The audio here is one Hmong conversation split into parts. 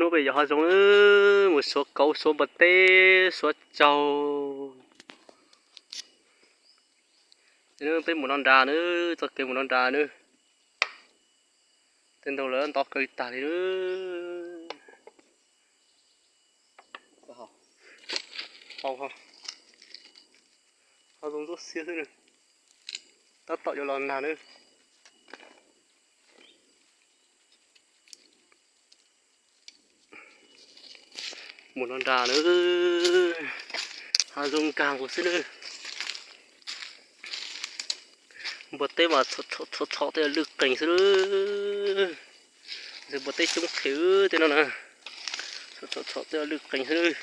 Peb yog hav zoov na, mus suav kauv, suav npua teb, suav tsaug. Peb mus no nrad na, txoj kev mus no nrad na. Tej ntug lawv nto kaw tag li na. Hav zoov ntsuab xiab xwb na. Tab tom yuav los nag na. Mus no nrad na, hav zoov nkag nkaus xwb na. Npua teb mas txhom txhom tej lwj qees xwb na. Npua teb coob heev tej no na. Txhom txhom tej lwj qees xwb na.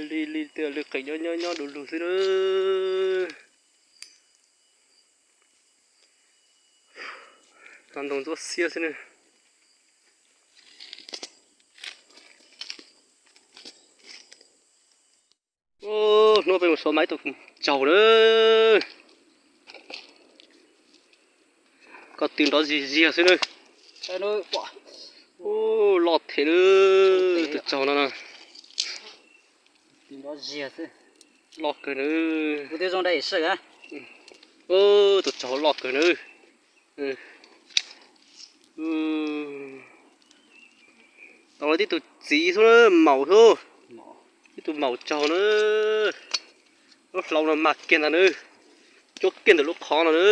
Li li tej lwj qees nyob nyob nyob du lug xwb na. Hav ntoo ntsuab xiab xwb na. Hnub peb mus suav mas ib tug tsaug na. Koj tw nrov ziag ziag xwb na. Loj thiab na, tus tsaug no na. Loj kawg na. Tus tsaug loj kawg na. Tau tib tug txiv xwb na, maum xwb. Tib tug maum tsaug na. Lub hlau no mag kiag ntag na. Cuab kiag ntawm lub qhov no na.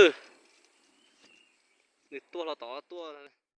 Nws tuaj hlo tom tuaj.